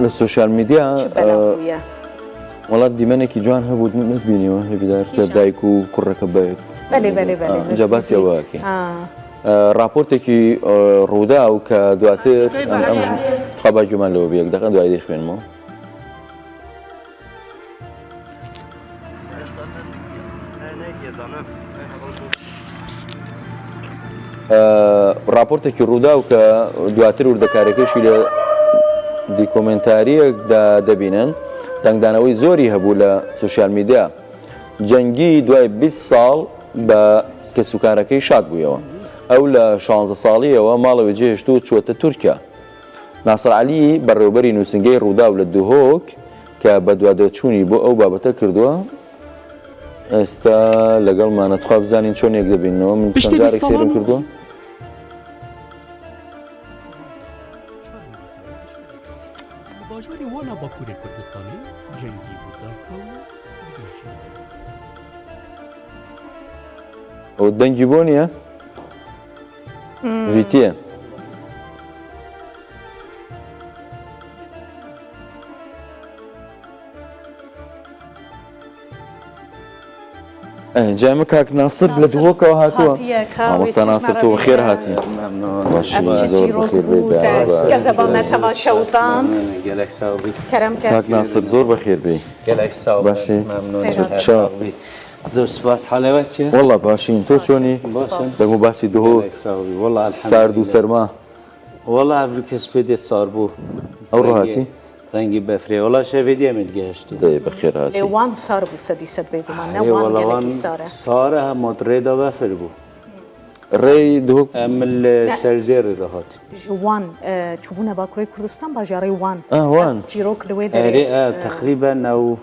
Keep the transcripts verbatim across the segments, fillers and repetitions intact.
Li sosyal medya, Çi bela e, bûye? Wela dîmenekî ciwan hebû, min bîniwe, hêvîdar ke Kîjan? Dayik û kureke be. Belê, belê, belê, Ha, belê. Ca basiya Dît. Wekî. Ha. E, raportekî, e, Rûdaw ke duatir, em, em ji xaba cûmen li we biyek deqe duayê dixwînmo. E, raportekî Rûdaw ke duatir wirdekareke şîle dokumentariyek de debînin, dengdanewî zorî hebû le sosyal medya. Cengî duayê bîst sal be kesûkarekî şad bûyewe. Ew le şanzde salî ye we mala wê cihişt û çûte Tirkiye. Nasir Elî, berêwberî nûsingehê Rûdaw li Duhok, ke beduadeçûnî bo ew babete kirduwe, êsta legel me ne. Dixwazim bizanîn çonê yek dibînin. Min Piştî çend carek bîst salan seyr kirduwe. Li bajarê Wan a Bakurê Kurdistanê cengî û darka û bigihîşîne. Ew dengî bo niye? Hmm. Vîtiye. Eh, cayê min kak Nasir li Duhoka hatiye. Hatiye, ka Mamosta wê Nasir, tu bi xêr hatî. Memnun. Baş, zor bi xêr bî. Kezeba me teva şewtan. Gelek sağ ol. Kerem ke. Kak Nasir, zor bi xêr bî. Gelek sağ ol. Başî. Memnun. Gelek sağ ol. Zor spas. Halê we çi? Walla başîn. Tu çonî? Spas. Deng û basî Duhok. Gelek sağ ol. Walla elhamdülillah. Sard û serma. Wala ev kes pê dê sar bû. Ew rengê, rahatî? Rengê befrê. Wala şevê diye min gehiştî. Dê bi xêr hatî. Lê wan sar bû sedî sed bêguman. Ne, wan gelekî sar e. Sar e, hema rê de befir bû. Rê Duhok. Em li Serzêrê re hat. Ji Wan, e, çûbûne Bakurê Kurdistan, bajarê Wan. Ah, Wan. Ev çîrok li wê derê, Erê, e, e, teqrîben ew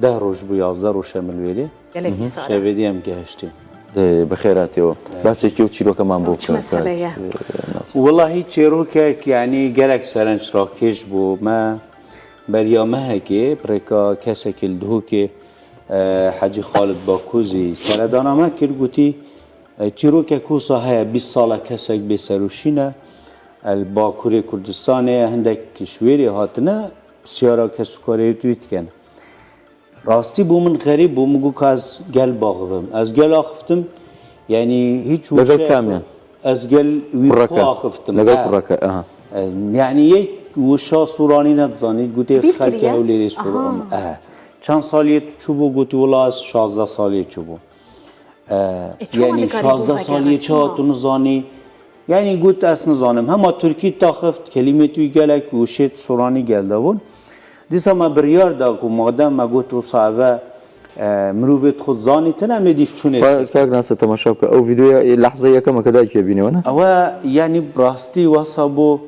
deh roj bû, yazdeh roj em li wê rê. Gelekî sar e. Şevê dî em gehiştî. Dê, bi xêr hatiye. Evet. Behsekî ew çîrokeman bo. Çi mesele ye? Wellahî çîrokek, yanî gelek serenc rakêş bû. Me beriya mehekê bi rêka kesekî li Duhokê, e, Hecî Xalid Bakûzî seredana me kir, gotî, e, çîrokek wisa heye, bîst sal e kesek bê serûşîn e. E, li Bakurê Kurdistanê hindek ji wê rê hatine, pisyara kesûkarê wî dikin. Rastî bo min xerîb bû, min got ka ez gel baxivim. Ez gel axiftim, yanî hîç wişe. Li gel kamiyan? Ez gel wî xwe axiftim. Li gel kureke, aha. E, yanî yek wişa Sûranî nedizanî, gotê ez xelkê Hewlêrê Sûranî. Aha. E. Çend saliyê tu çûbû? Gotî wila ez şazdeh saliyê çûbû. E, yanî şazdeh saliyê çawa tu nizanî? Yanî got ez nizanim. Hema tirkî taxift, kelîmê tu gelek wişêt Sûranî gel de bûn. Dîsa me biryar da ku madem me got wisa eve, e, mirovê xwe zanîtin, em ê dîv çûnê ser. Kak Nasir, temaşa bike. Ew vîdeoya ê lehzeyeke me ke dayikê bîne we ne? Ewe, yanî rastî wesa bû,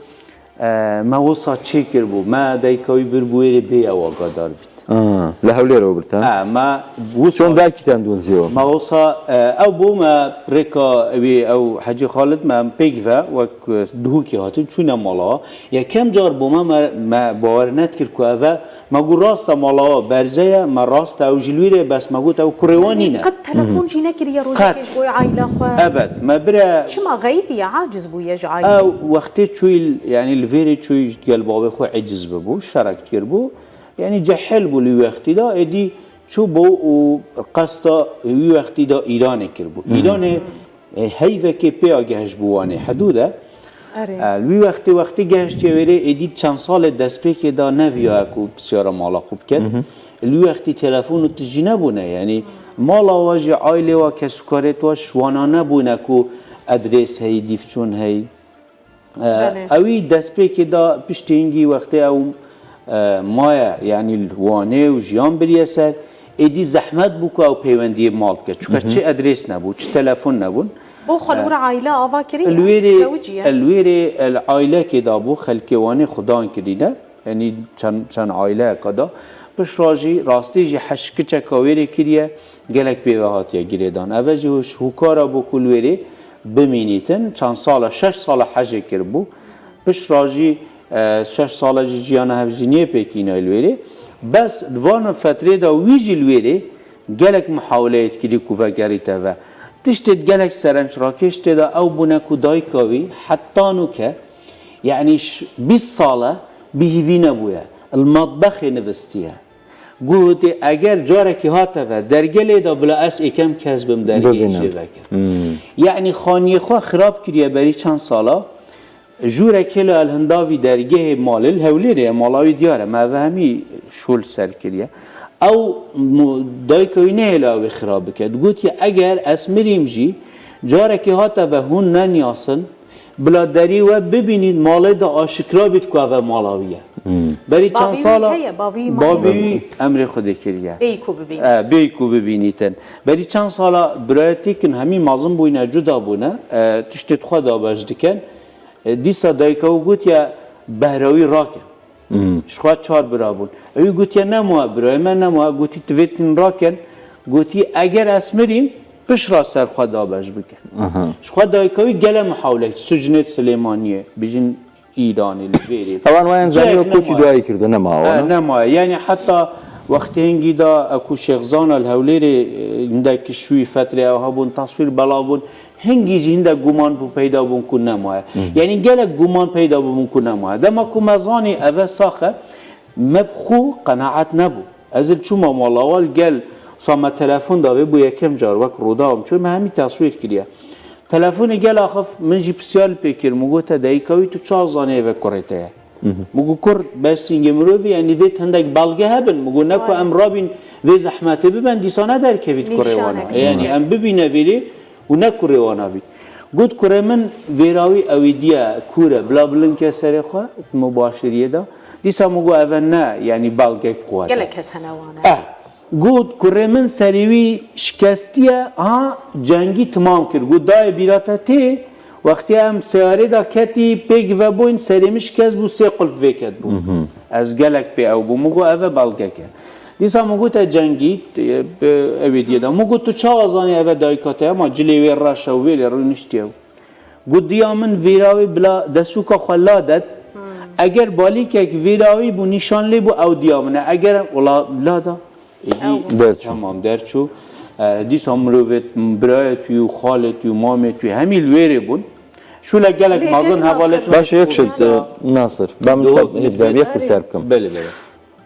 e, me wisa çêkir bû. Me dayika wî bir bû wêrê bê ew agadar bît. Ha, li Hewlêr ew birt, ha? Ha, me wisa. Çond dayikî te dûn zî ew? Me wisa, e, ew bû me rêka wî ew Hecî Xalid me pêk ve wek, e, Duhokê hatin çûne mala. Yekem car bû me, me, me bawer nedikir ku eve, me got rast e mala we berze ye, me rast e ew ji li wî rê, bes me got ew kurê we nîne. Qet telefon jî nekiriye rojekê ji bo aîla xwe. Evet, me bire. Çima xeyîdiye, aciz bûye ji aîlê? Ew wextê çûyî, yanî li vêrê çûyî ji gel bavê xwe eciz bibû, şerek dikir bû. Yanî cehil bû li wî wextî de, êdî çûbû û qesta wî wextî de Îranê kiribû. Hı hı. Îranê, e, heyvekê pê ya gehişt bû Wanê, hidûd e. Erê. E, li wî wextê, wextê gehiştiye wêrê, êdî çend salê destpêkê de neviya ku pisyara mala xwe biket. Hı hı. Li wî wextî telefon û tijî nebûne, yanî mala we jî, aîlê we, kesûkarê we ji wana nebûne ku edrês heyî, dîvçûn heyî. E, Belê. Ewî destpêkê da piştî hingî wextê ew, e, maye, yanî li Wanê û jiyan biriye ser, êdî zehmet bû ku ew peywendiyê mal bike. Çunke Hı hı. çi edrês nebû, çi telefon nebûn. Bo xwe li E, wir aîle ava kirî, li wêrê, zewiciye. Li wêrê, e, li aîlekê da bû, xelkê Wanê xudan kirîne. Yanî çend, çend aîleyeka da. Pişt ra jî rastî jî heş kiçeka wêrê kiriye, gelek pê ve hatiye girêdan. Eve jî hûş hûkara bû ku li wêrê bimînîtin. Çend sala, şeş sala hejê kiribû. Pişt ra jî, e, şeş sala jî jiyana hevjîniyê pêk îna li wêrê. Bes di van fetrê de wî jî li wêrê gelek muhaweleyê dikirî ku vegerîte ve. Tiştê gelek serenc rakêş tê de ew bûne ku dayika wî heta nûke, yanî ş-, bîst sal e bêhîvî nebûye. Li matbexê nivistiye. Gotê, eger carekî hate ve dergê lê de, bila ez êkem kes bim dergê Bibînim. jê vekim. Hmm. Yanî xaniyê xwe xirab kiriye berî çend sala. Jûrekê li el hinda vî dergehê malê li Hewlêrê ye, mala wî diyar e, me ve hemî şûl ser kiriye. Ew mu-, dayika wî nehêla wê xirab bike. Digotiye, eger ez mirîm jî, carekî hate ve hûn neniyasin, bila derî we bibînît, malê de aşikra bît ku eve mala wî ye. Hmm. Berî çend Bavî wî sala heye, bavî wî bavî mane. wî emrê Xwedê kiriye. Bêyî ku bibînî. E, bêyî ku bibînîtin. Berî çend sala birayetêkin hemî mezin bûyne, cuda bûne, e, tiştê xwe dabeş dikin. E, dîsa dayika wî gotiye, behra wî rakin. Hmm. Ji xwe çar bira bûn. Ew gotiye, nema, birayê me nema. Gotî, tu vêtin rakin. Gotî, eger ez mirîm, pişra ser xwe dabeş bikin. Aha. Ji xwe dayika wî gele mihawlek, sucnê Silêmaniyê, bijin Îranê, li vêrê. Ewan wayan zaniyo Cihek koçî nema. duayê kirdo, nema E, wana. nema. Yani heta wextê hingî da, e, ku Şêxzana li Hewlêrê, e, hindek şûyî fetrê ew hebûn, taswîr belav bûn. Hingî jî hindek guman bû peyda bûn ku nemaye. Hı hı. Yani gelek guman peyda bûbûn ku nemaye. Dema ku me zanî eve sax e, me bi xwe qenaet nebû. Ez li çûma mala wan gel, sa me telefon da vê bû yekem car, wek Rûdaw em çû, me hemî teswîr kiriye. Telefonê gel axif, min jî pisyar li pê kir, min got, te dayika wî, tu çawa zanî eve kurê te ye? Hı hı. Min got, kur beş singê mirovî, yani vê hindek belge hebin. Min got, ne ku Aynen. em rabîn vê zehmetê bibin, dîsa ne derkevît kurê wana. Nîşanek Yani nîşan. em bibîne vêrê û ne kurê wana bît. Got, kurê min vêra wî ewîdiye, kûr e, bila bilind ke serê xwe, mubaşiriyê de. Dîsa min got, eve ne, yani belgek quwet e. Gelek kes hene wane. Eh, got, kurê min serê wî şikestiye, ha, cengî timam kir. Got, dayê bîra te tê, wextê em seyarê de ketî, pêk vebûn, serê min şikest bû, sê qulp vêket bû. Mhm. Ez gelek pê ew bûm. Min got, eve belgek e. Dîsa min got, te cengî, e, bi ewê diye de. Min got, tu çawa zanî eve dayika te ye? Ma cilê wê reş e û vêlê rûniştiye. Got, diya min vêra wê bila destûka xwe la det. Hmm. Eger balîkek vêra wî bû, nîşan lê bû, ew diya min e. Eger wela la da, êdî Ew bû. Derçû. Tamam, derçû. E, dîsa mirovê, birayê tu yû, xalê tu yû, mamê tu yû, hemî li wêrê bûn. Şûle gelek Lê mezin hek hevalê Nasir. tu Baş yek şey, Dîsa e, Nasir. Ben Doğru. tabii hep yek bir ser bikim. Belê, belê.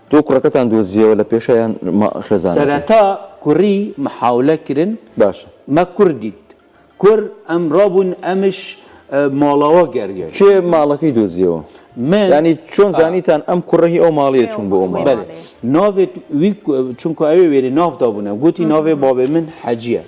Tu kureketan doziye wala pêşa yan ma xezan. Sereta kurî mihawle kirin. Baş. Me kur dît. Kur em rabûn, em iş, e, malawa geriye. Çê malekî doziye o? Min Yani çon Ha. zanîtan em kurehî o maliyê Ê, çûn o bu o malê. mal. Belê. Navê wî ku, çunku ew ê wêrê nav dabûne. Gotî Hı hı. navê babê min Hecî ye.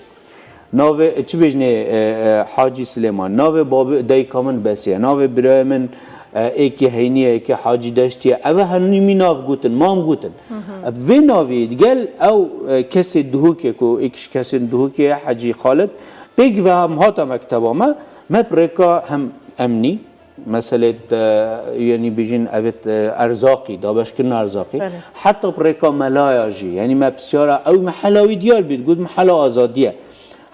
Navê, çi bêjinê, e, e, Hacî Silêman. Navê babê, dayika min Besiye. Navê birayê min, e, êkê Heyniye, êkê Hacî Deştiye. Eve henî min nav gotin, mam gotin. Hı hı. E, vê navê digel ew, e, kesê Duhokê ku êk ji kesên Duhokê ye, Hecî Xalid. Pêk ve em hata mekteba me, me bi rêka hem emnî, meselê, e, yanî bijîn evêt, e, erzaqî, dabeşkirina erzaqî. Belê. Heta bi rêka melaya jî, yanî me pisyara ew mehela wî diyar bît, got mehela azadî ye.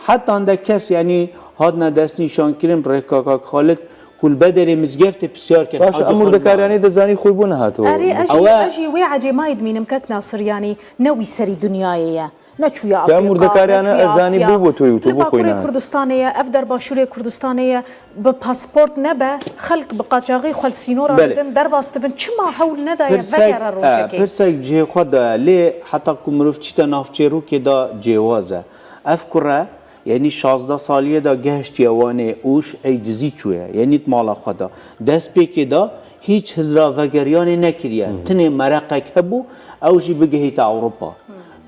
Heta hindek kes, yanî, hatine destnîşankirin, bi rêka kak Xalid, ku li bederê mizgeftê pisyar kir. Baş, Hacî em Xalid murdekariyanê de zanî xwe bû nehatiwe. Erê, ez jî, Ewe ez jî wê ecêmayê dimînim kek Nasir, yanî, ne wî serî dinyayê ye. Neçûye Afrika, murdekariyane neçûye ez zanî Asya. bû bû toy û tu Li bû Bakurê xwînan. Kurdistanê ye, ev derbaşûrê Kurdistanê ye, bi pasport nebe, xelk bi qaçaxî xwe li sînora Belê. dibin, derbas dibin. Çima hewl nedaye Pirsek, vegere e, rojekê? pirsek cihê xwe de, lê heta ku mirov çîte nav çêrokê de cêwaz e. Ev kure, yanî şazdeh saliyê de gehiştiye Wanê û ji ecizî çûye. Yanî di mala xwe de. Dest pêkê de hîç hizra vegeriyanê nekiriye. Hı. Tinê mereqek hebû, ew jî bigihîte Ewropa. Hı.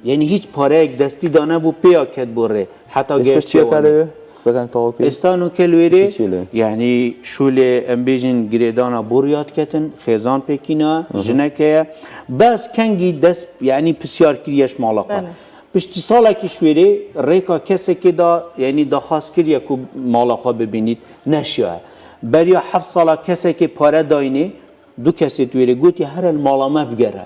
Yanî hîç pareyek destî danebû, pêya ketbû rê. Heta Êsta gehiştiye çiye Wanê. kare ye? Qiseken tawakî. Êsta nûke li wêrê, Çi çi lê? yanî şûlê, em bêjin, girêdana borî ya diketin, xêzan pêkîna, Hı hı. jineke ye. Bes kengî dest, yanî pisyar kiriye ji mala xwe. Belê. Piştî salekî ji wêrê rêka kesekê da, yanî daxwaz kiriye ku mala xwe bibînît, neşiyaye. Beriya heft sala kesekê pare dayînê, du kesê di wêrê gotî, here li mala me bigere.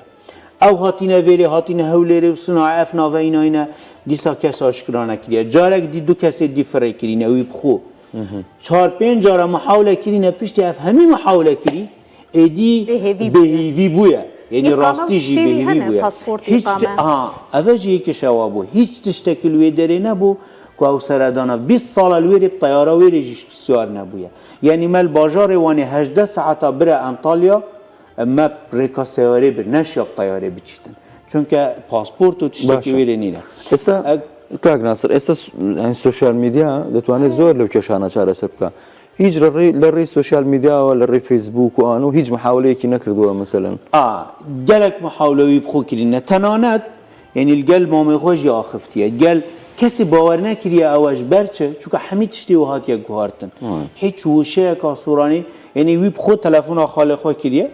Ew hatîne vêrê, hatîne Hewlêrê û Sinayê, ev naveyî nayîne, dîsa kes aşkira nekiriye. Carek dî du kesê dî firê kirîne, wî bi xwe. Hı hı. Çar pênc cara mihawle kirîne, piştî ev hemî mihawle kirî, êdî Bêhêvî bûye. bêhêvî bûye. Yanî Îqame rastî jî tiştê wî bêhêvî hene, bûye. pasportê, Hîç îqame. ti-, ha, eve jî yekê şewa bû. Hîç tiştekî li wê derê nebû ku ew seredana. Bîst sala li wêrê bi teyara wêrê jî pisyar nebûye. Yanî me li bajarê Wanê hejdeh saeta bire Antalya, Me rêka seyarê bir, neşiya teyarê biçîtin. Çunke pasport û tiştekî Baş e. wê rê nîne. ئێستا، Ev- کاک ناسر، ئێستا س-، یعنی سوشیال میدیا دەتوانێت زۆر لەو کێشانە چارەسەر بکە. هیچ لە ڕێی، لە ڕێی سوشیال میدیاوە، لە ڕێی فەیسبووک و ئانو هیچ محاولەیەکی نەکردووە مەسەلەن. ئا، gelek muhawlewî bi xwe kirîne. Tenane, yanî li gel mamê xwe jî axiftiye. Gel kesî bawer nekiriye ew e ji ber çi? Çunke hemî tiştê wî hatiye guhartin. Hiç wişeyeka soranî, yanî wî bi xwe telefona xalê xwe kiriye.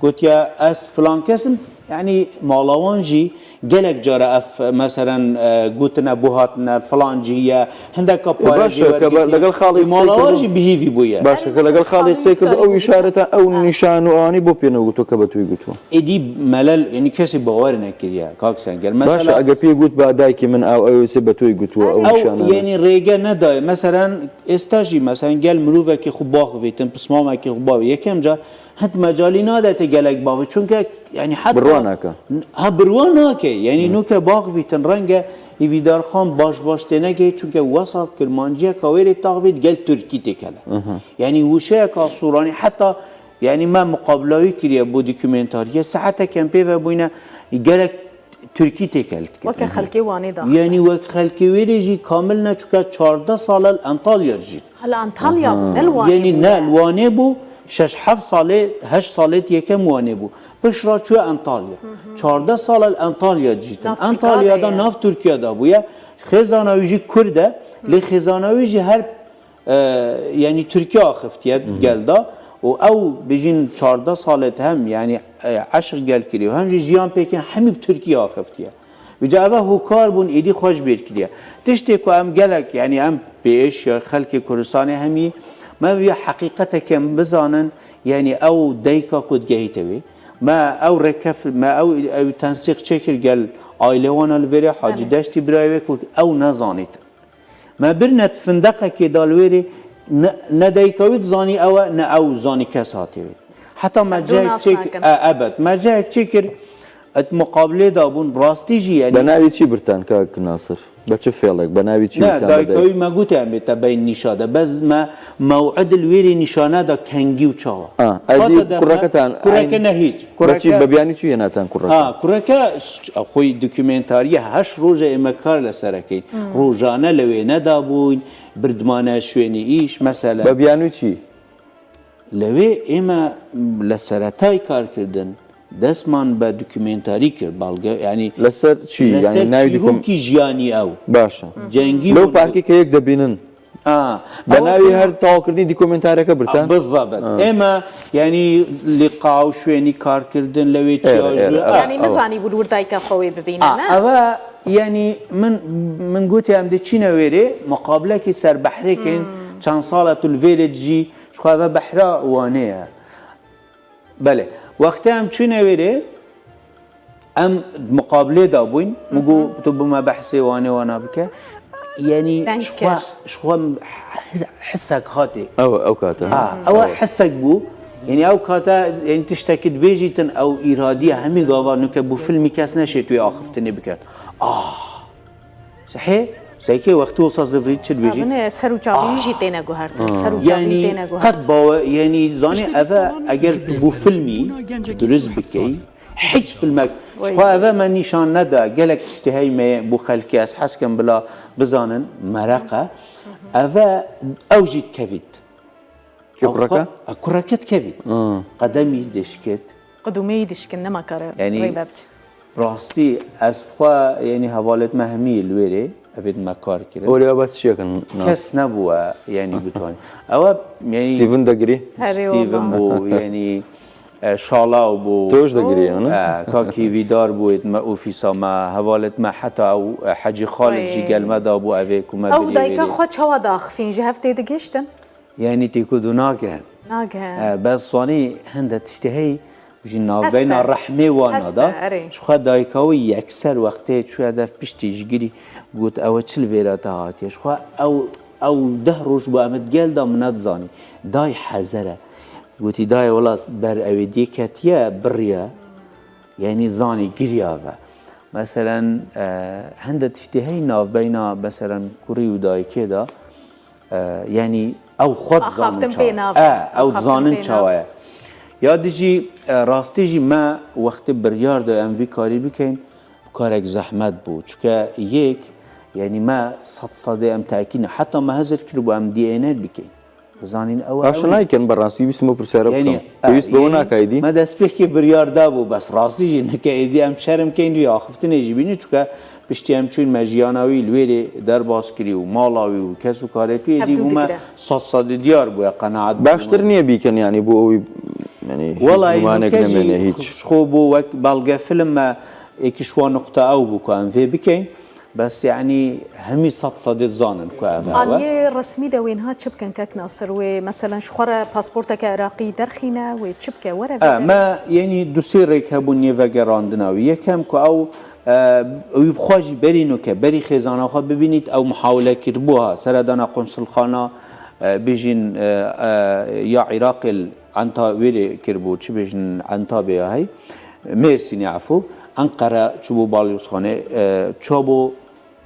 Gotiye, ez filan kes im, yanî mala wan jî gelek cara ev, meselen, e, gotine, buhatine, filan cî ye, hindeka E, pare baş jî e, ke be-, wergirtiye. Lagel xalê E, mala wan jî bihîvî bûye. Baş e, ke lagel xalê qisey kirdo, ew îşareta, ew nîşan û anî bo pê negoto ke be tu yê goto. Êdî melel, yanî kesî bawer nekiriye, kak Senger. Baş e, Mesela, eger pê got be dayikê min ew, ew êsê be tu yê goto, ew Ew, nîşan e. yanî rêge nedaye. Meselen, êsta jî, meselen, gel mirovekê xwe baxivîtin, pismamekê xwe bavê. Yekem car Hend mecalî nade te gelek bavê. Çunke, yanî heta Bi rwa nake. Ha, bi rwa nake. Yanî nuke baxivîtin renge Hîvîdarxan baş baş tênegehê, çunke wesa kirmanciyeka wê rê taxivît gel tirkî têkele. Yanî wişeyeka soranî heta, yanî me muqabila wî kiriye bo dokumentariyê. Saeteke em pê ve bûyne gelek tirkî têkel dike. Weke xelkê Wanê daxî. Yanî wek xelkê wê rê jî kamil ne, çunke çardeh sal e li Antalya dijît. Li Antalya bû, ne li Wanê Yanî bû ne ye. li Wanê bû, şeş heft salê, heşt salê yekem Wanê bû. Pişt re çûye Antalya. Çardeh sal e li Antalya dijîtin. Nav Antalya da, Tirkiye de. nav Tirkiye de bûye. Xêzana wî jî Kurd e, lê xêzana wî jî her e, yanî Tirkiye axiftiye gel da û ew bijîn çardeh salê hem, yanî, e, eşq gel kiriye û hem jî jiyan pêkin hemî bi Tirkiye axiftiye. Vîca eve hokar bûn, êdî xwe ji bîr kiriye. Tiştê ku em gelek, yanî em pêş ya xelkê Kurdistanê hemî, me viya heqîqeteke em bizanin, yanî ew dayika ku digehîte wê. Me ew rekef, me ew, ew tensîq çêkir gel aîlewana li vêrê Hacî Belê. Deştî birayê wê ku ew nezanît. Me birine di findeqekê de li wê rê ne, ne dayika wî dizanî ew e, ne ew zanî kes hatiye wê. Heta me Ev cihek nas çêk-, nakin. e, ebet, me cihek çêkir, et muqabilê de bûn, rastî jî, yanî Be navê çi birtan, kak Nasir? Be çi fêlek? Be navê çi Ne, birtan? dayika wî me gote em ê te beyn nîşa de. Bes me mew'id li wê rê nîşane da kengî û çawa. Ha, Hata êdî def me, kureketan, kureke eyn-, ne hiç. Be çi, Kureke be biyanî çi yê natan kureke? Ha, kureke s-, xwî dokumentariyê heşt roje ê me kar li ser key. Rojane li wê nedabûyn, birdmane şwênî îş, mesele. Be biyanî çi? Li wê ê me li seretay kar kirdin, destman be dokumentarî kir, balge, yanî Li ser çi? li Yanî ser navê dokum- çîrokî jiyanî ew. Baş e. Cengî Lewpa bûn. Erkek heyek dibînin. Ha, Be ew navê her tawakirî dokumentareke birtan. Ha, bizabet. Ha. Ê me, yanî, liqa û şwênî kar kirdin, lewê Ere, çiya ere, ji, ere. ha. Yanî Ew. nizanî bû li wir dayika xwe wê bibîne, Ha, ne? Ev e, yanî, min, min gotiye em dê çîne wê rê, muqabilekî ser behrê keyin, çend sal e tu li vê rê dijî, ji xwe eve behra Wanê ye. Belê. Wextê em çûne wê rê, em muqabilê de bûyn. Min got, tu bi me behsê Wanê wana bike. Yanî Deng ji xwe, kir. ji xwe his-, hisek hatê. Ew, ew kate, ha. Ha, ew Ew. hisek bû. Yanî ew kate, yanî tiştekî dibêjîtin, ew îradiye hemî gava nuke bû filmî kes neşê tu yê axiftinê biket. Ah! Sehê, sekê wextî wisa zivrî çi dibêjî? Abine ser û çavî wî jî têne guhertin. Ser û çavî Yanî têne guhertin. qet bawe, yanî zanî eve eger tu bû filmî durist bikey, hiç filmek, Wey. ji xwe eve me nîşan neda, gelek tiştê hey me bû xelkê ez hez kim bila bizanin, mereq e. Eve ew jî dikevît. Kê Ew kureke? xwe-, e, kureke dikevît. Hmm. Qedemî dişkit. Qedûmê yî dişkin, nema kare Yanî rê be biçe. rastî ez xwe, yanî hevalêt me hemî li wê rê, evêt me kar kirin. Olê bes çiyekin na. Kes nebû e, yanî bituanî. Ew e, yanî Steven de girî. Herê Steven wala. bû, yanî, e, Şalaw bû. Toj de girî, yanî? E, Kakî Vîdar bû, êt me ofîsa me, hevalêt me heta ew, e, Hecî Xalid jî Wey. gel me da bû, evê ku me Ew birî dayika wê rê. xwe çawa daxifîn, ji hev tê digihiştin? Yanî têkodu nake. Nake. E, bes wanî hinde tiştê hey ji navbeyna Heste. rehmê wana Heste, da. erê. Ji xwe dayika wî yekser wextê çûye dev piştî ji girî got, ew çi li vêra te hatiye? Ji xwe ew, ew deh roj bû em di gel da min nedizanî. Dayî hezere. Gotî, dayê wela ber ew ê diyê ketiye, biriye. Yanî zanî giriya ve. Meselen, e, hinde tiştê hey navbeyna, meselen, kurî û dayikê de, e, yanî ew xwe dizanin Axaftin çawa. pê navê. E, ew Axaftin dizanin pê çawa navê. ye. Ya dijî, e, rastî jî me wextê biryar da em vî karî bikeyn, karek zehmet bû. Çunke yek, yanî me sed sedê em tekî ne. Heta me hezir kiribû em D N R bikeyn. Bizanîn ew Baş ew naykin, bi rastî wî sima pirsiyara Yanî, bikim. Pêwîst e, bi wan yanî nakayî dî? Me destpêkê biryar dabû, bes rastî jî nike êdî em şerm keyn vî axiftinê jî bînî, çunke piştî em çûn me jiyana wî li wêrê derbas kirî û mala wî û kes û karê wî êdî bû me digire. Sed sedê diyar bûye, qenaet bû Baştir me. Niye bîkin, yanî bû ew, yanî hiç Wela gumanek nûke jî nemêne, hiç. Ji xwe bû wek belgefilm me êkî ji wan nuqta ew bû ku em vê bikeyn. Bes, yanî, hemî sed sedê zanin ku ev ew e. Aliyê resmî de wê niha çi bikin, kek Nasir? Wê, meselen, ji xwe re pasporteke Iraqî derxîne, wê çi bike? Were E, vê me, yanî, du sê rêk hebûn yê vegerandina wî. Yekem ku ew, e, wî bi xwe jî berî nûke, berî xêzana xwe bibînît, ew muhawile kiribû ha, seredana qunsulxana, e, bijîn, e, e, ya Iraqê li Enta-, wêrê kiribû, çi bêjin, Entabê ya hey, Mêrsînê, efû, Enqere çûbû balyozxanê, e, çûbû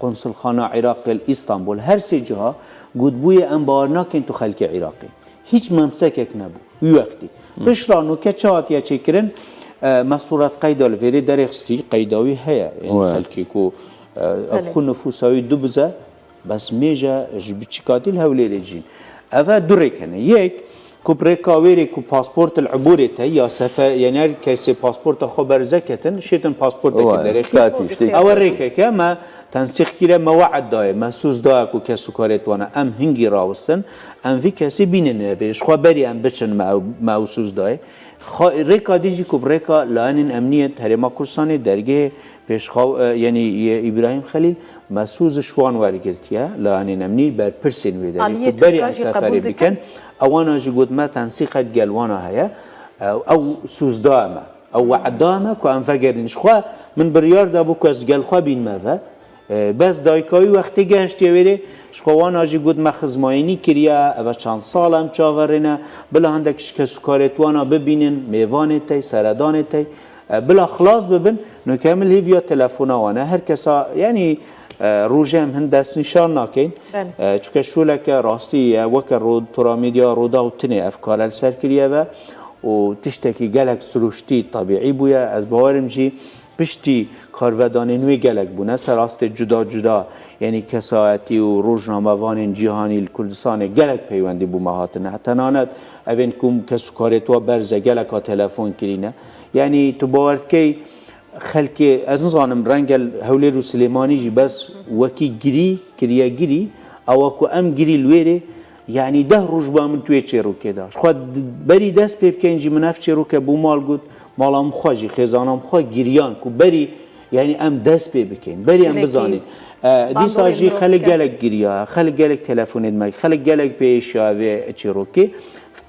qunsulxana Iraqê li Îstanbul. Her sê ciha gotbûye em bawer nakin tu xelkê Iraqê. Hiç memsekek nebû wî wextî. Pişt ra nûke çi hatiye çêkirin, e, me sûret qeyda li vêrê derêxistî, qeyda wî heye. Yanî xelkê ku, e, Belê. Xwe nifûsa wî dubize, Bes mêje ji biçîkatî li Hewlêrê dijîn. Ev e du rêk hene. Yek, ku bi rêka wêrê ku pasport li eburê te ya sefer, yanî her kesê pasporta xwe berze ketin, şêtin pasportekê Wa, derêxî. Katî, ştê. Ew e rêkeke me tensîx kire, me we'd daye, me sûz daye ku kes û karê wana em hingî rawistin, em vî kesî bînin evê. Ji xwe berî em biçin me ew, me ew sûz daye. Xa-, rêka dî jî ku bi rêka layenên emniyê Herêma Kurdistanê dergehê Pêşxaw, e, yanî yê Îbrahîm Xelîl, me sûz ji wan wergirtiye, layanên emnî berpirsên wê derê Aliyê ku berî Tirka em jî seferê qebûl dikin. Bikin, ewana jî got me tensîqek gel wana heye, e, ew sûz da me, ew we'd da me ku em vegerîn. Ji xwe min biryar dabû ku ez gel xwe bînme ve. E, bes dayika wî wextê gehiştiye wêrê, ji xwe wana jî got me xizmayînî kiriye, eve çend sal em çaverê ne, bila hindek ji kes û karê wana bibînin, mêvanê tey, seredanê tey. E, bila xilas bibin, nûke em li hêviya telefona wan e. Her kesa, yanî, e, rojê em hin destnîşan nakin. Belê. E, çunke şoleke rastî ye, weke ro-, tora medya Rodaw tinê ev kare li ser kiriye ve û tiştekî gelek sirûştî tebîî bûye. Ez bawerim jî piştî karvedanên wê gelek bûne, ser astê cuda cuda, yanî kesayetî û rojnamevanên cîhanî li Kurdistanê gelek peywendî bû me hatine. Tenanet evên ku kes û karê wan berze geleka telefon kirîne. Yanî tu bawer dikey xelkê, ez nizanim, renge li Hewlêr û Silêmanî jî bes wekî girî, kiriye girî, ewa ku em girî li wêrê, yanî deh roj ba min tu yê çêrokê de. Ji xwe d-, berî dest pê bikeyn jî min ev çêroke bo mal got, mala min xwe jî, xêzana min xwe giriyan ku berî, yanî em dest pê bikeyn, berî em Gelekî bizanin. E, bandorên dîsa jî mirov xelk dike. Gelek giriya, xelk gelek telefonê dime, xelk gelek pêşiya vê çêrokê.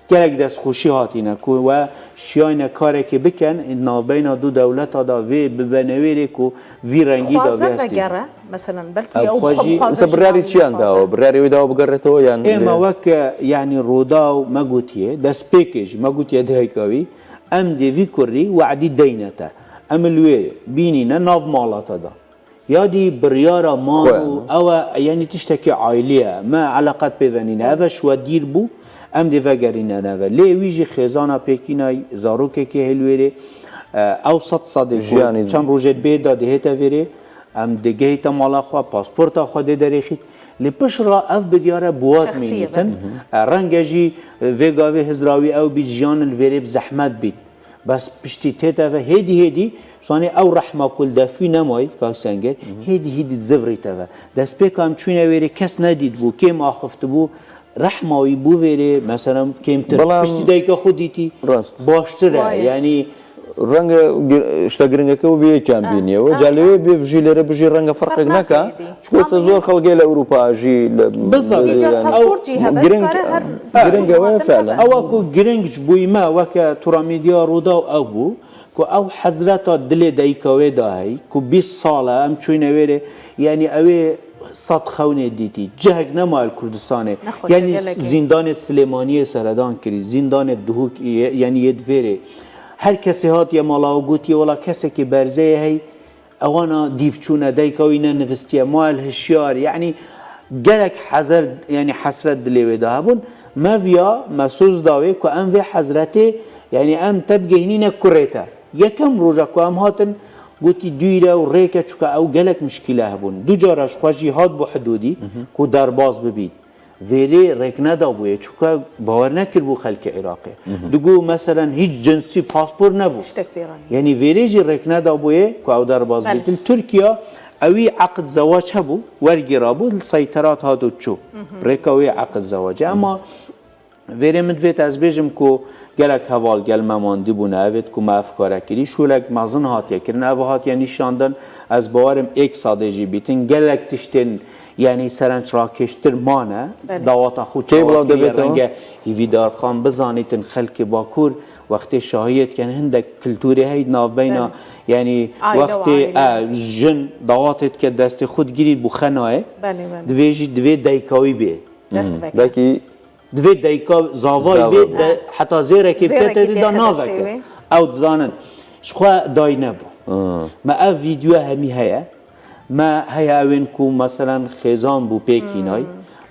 Gelek destxweşî hatîne ku we şiyayne karekê bikin, navbeyna du dewleta da vê bibe newêrê ku vî rengî da Dixwaze vê hestî. Vegere, meselen, belkî Ew ew xwe jî, bixwaze mesela jî biryarî çiyan dawo? Biryarê wê dawo bigerretewê yan? Ê me wek, e, yanî Rodaw me gotiye, destpêkê jî me gotiye dayika wî, em dê vî kurî we'dî deyne te. Em li wê bînîne nav mala te da. Ya dî biryara man Xwe. Û ew e, yanî tiştekî aîlî ye. Me eleqet pê ve nîne. Ev e ji we dîr bû, em dê vegerîne neve. Lê wî jî xêzana pêkînay, zarokekê hê li wêrê, e, ew sed sedê ku Jiyanî çend rojê bê da dihête vêrê, em dê gehîte mala xwe, pasporta xwe dê derêxît. Lê pişt ra ev biryare bi we Şexsî ye, dimînîtin. Belê. E, renge jî, e, vê gavê hizra wî ew bît jiyan li vêrê bi zehmet bît. Bes piştî tête ve hêdî hêdî, sanê ew rehma ku li def wî nemayî, Kak Sengêr, hêdî hêdî zivrîte ve. Destpêka em çûyne wêrê kes nedîtibû, kêm axiftibû, rehma wî bû vêrê, mesela kêmtir. Belam Piştî dayika xwe dîtî, Rast. Baştir e. Waye. Yanî Renge gir-, işte giringeke û bê yekan Ah, bîniye. Û ah, ca li wê bê bijî lêre bijî renge ferqek Ferq neka. Nake dî. Çiku se Ama zor xelkê li Ewropa jî li Bizan. Îcar yani, pasport jî hebe, giring, kare her giring ewe fele. Ewa ku giring ji bo me weke Tura Medya Rodaw ew bû ku ew hezreta dilê dayika wê da hey ku bîst sal e em çûyne wêrê, yanî ew ê sed xewnê dîtî. Cihek nema li Kurdistanê. Nexweş e, Yanî gelekê. Zîndanê Silêmaniyê seredan kirî, zîndanê Duhok, yanî yê divêrê. Her kesê hatiye mala û gotiye, wela kesekê berzeyê hey, Ewana dîv çûne, dayika wî nenivistiye, ma el hişyar, yanî gelek hezer, yanî hesret dilê wê de hebûn. Me viya, me soz da wê ku em vê hezretê Yanî em te bigehînîne kurê te. Yekem roja ku em hatin, gotî dûyre û rêke, çuka ew gelek mişkîle hebûn. Du cara ji xwe jî hat bo hidûdî ku derbas bibît. Vêrê rêk nedabûye, çuka bawer nekiribû xelkê Iraqê. Digo, meselen, hîç cinsî paspor nebû. Tiştek pê re nîne. Yanî vêrê jî rêk nedabûye ku ew derbas bît. Li Tirkiye ewî eqd zewac hebû, wergêrabû, li seyterat hat û çû. Rêka wê eqd zewacê. Ema vêrê min divêt ez bêjim ku gelek heval gel me mandî bûne, evêt ku me ev kare kirî, şûlek mezin hatiye kirin, ev hatiye nîşandin, ez bawerim êk sedê jî bîtin, gelek tiştên, yanî serenc rakêştir mane, Belê. dawata xwe Kê çawa belav kiriye, debêt ew? renge Hîvîdarxan bizanîtin, xelkê Bakur wextê şahiyê dikin, hindek kulturê heyî navbeyna, Belê. yanî Aile û wextê, aile. e, jin dawatê dike destê xwe digirî bû xenayê, Belê, belê. divê jî, divê dayika wî bê. Dest Hmm. veke. Belkî Divê dayika zavayî Zava bê, bê. de, heta zêrekê Zêrekê pê te dê da pê te naveke. destê wê. Ew dizanin. Ji xwe dayî nebû. Hmm. Me ev vîdyoya hemî heye. Me heye ewên ku, meselen, xêzan bû pêkî nay.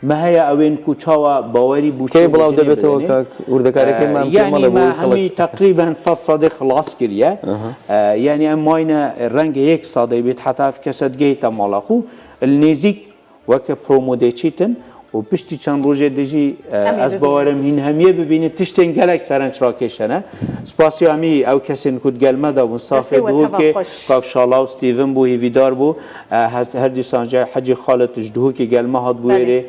Me heye ewên ku çawa bawerî bû Kê çê belav bêjinê debêtewê bidenê. kak? Wurdekarê kê Ee, me em yanî pêma de me bû hemî xelet. teqrîben sed sedê xilas kiriye. Aha. Ee, yanî em mayne rengê yek sedê bêt heta ev kese digehîte mala xwe. Li nêzîk weke promodê çîtin û piştî çend rojê de jî, e, Em ê ez bibînin. bawerim hîn hemiyê bibînin, tiştên gelek serenc rakêş hene. Spasiya hemî ew kesên ku di gel me de bûn, Destê stafê we teva Duhokê, xweş. kak Şala û Steven bû, hîvîdar bû. E, hes-, her dîsan jî Hecî Xalid ji Duhokê gel me hat bû Belê. wêrê.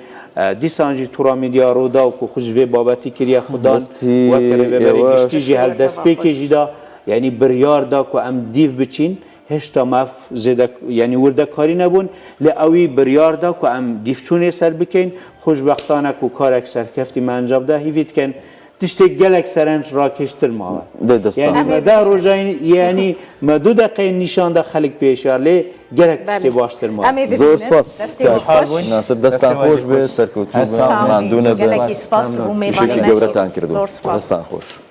E, dîsan jî Tura Media ro da ku xwe ji vê babetî kiriye xudan. Destî Weke rêveberê yewe. giştî jî Destê hel we teva destpêkê xweş. jî da, yanî biryar da ku em dîv biçîn. Hêşta me ev zêde, yanî wirdekarî nebûn, lê ewî biryar da ku em dîvçûnê ser bikeyn. Xweşbextane ku karek serkeftî me encam da, hîvî dikin tiştê gelek serenc rakêştir mawe. Dê destan. Yanî Em ê me deh bibînin. roja, yanî me du deqeyên nîşan da xelk pêşiya, lê gelek tiştê Belê. baştir mawe. Em ê bibînin. Zor spas. Destê we Kak xweş. Nasir, destan Destê we xweş jî be, xweş. serkewtû be, Sağ olun. mandû nebe. Gelekî spas, Memnun. bû mêvanê Îşekî me. gewretan kirdo. Zor spas. Destan xweş.